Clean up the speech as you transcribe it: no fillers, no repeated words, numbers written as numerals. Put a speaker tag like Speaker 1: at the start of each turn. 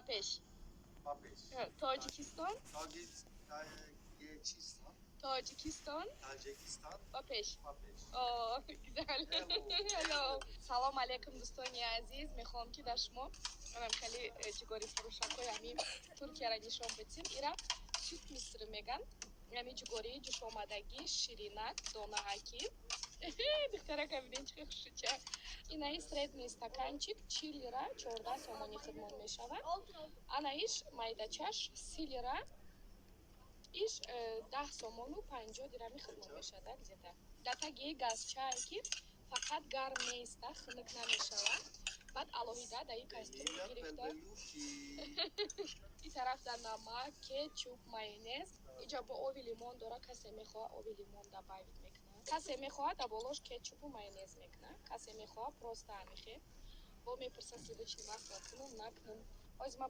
Speaker 1: Пеш.
Speaker 2: Ба пеш.
Speaker 1: Тоҷикистон.
Speaker 2: Тоҷикистон.
Speaker 1: Тоҷикистон.
Speaker 2: Тоҷикистон.
Speaker 1: Ба пеш.
Speaker 2: Ба пеш.
Speaker 1: О, гузал. Hello. Салом алейкум, дӯстони азиз. Мехоҳам, ки дар шумо манам хеле ҷугори фурӯшакҳои ҳамин Туркияро нишон бидим. Ира süt mısırı меган. Ҳамин ҷугории ҷӯшомадагӣ, ширинак, донаакӣ. Духтарака, бинед, чӣ хушуча. Инаи средний стаканчик 40 лира, 14 сомони хидмон мешавад. Анаиш майдачаш 30 лира, иш 10 сомону 50 дирами хидмон мешавад где-то. Дар таги газчае, ки фақат гарм меиста, хунук намешавад. Баъд алоҳида дар ин кастрюля гирифта. И тараф дар намак, кетчуп, майонез. Иҷа бо оби лимон дора. Касе мехоҳад, оби лимон добавить мекунад, касе мехоҳад, дар болош кетчупу майонез мекунад, касе мехоҳад, просто амихе. Бо мепурса: сливочный масло кунум, накунум? Ҳозир ма